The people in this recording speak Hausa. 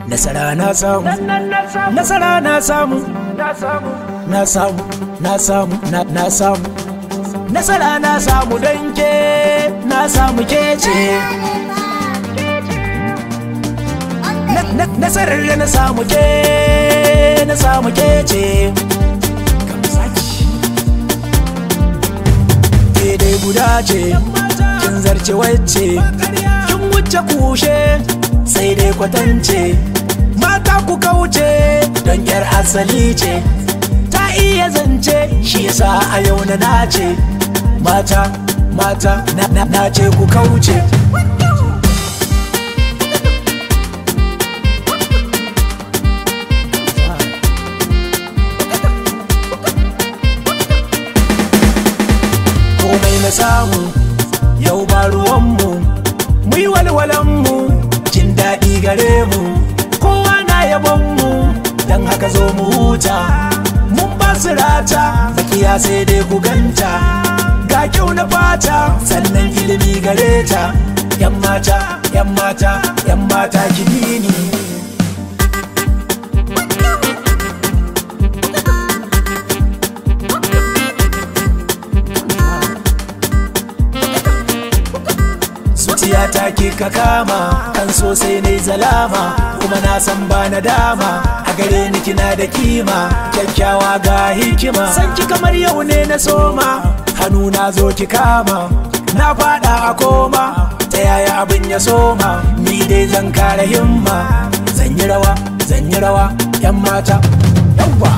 Nasara na samu, nasara na samu, na samu, na samu, na samu. Nasara na samu don ke, na samu ke ce. Nasarar da na samu ke, na samu ke ce. Ke dai guda ce, kin zarce wacce, kin wuce kushe, sai dai kwatance. Mata ku kauce, don yar asali ce. Ta iya zance, shi yasa a yau na nace. Mata, mata, na ce ku kauce. Komai na samu, yau ba ruwanmu, mu yi walwalanmu, jin daɗi gare mu, kowa na yabonmu, don haka zo mu huta. Mun ba su rata, makiya sai dai ku ganta, ga kyau na fata, sannan ilimi gare ta. Yan mata, yan mata, yan mata ki bi ni. Zuciyata kika kama, kan so sai nayi zalama, kuma na san ba na dama, a gare ni kina da kima, kyakkyawa ga hikima. San ki kamar yau ne na soma, hannu na zo ki kama, na fada a koma, ta yaya abin ya soma, ni dai zan kara himma, zan yi rawa, zan yi rawa, yan mata, yawwa.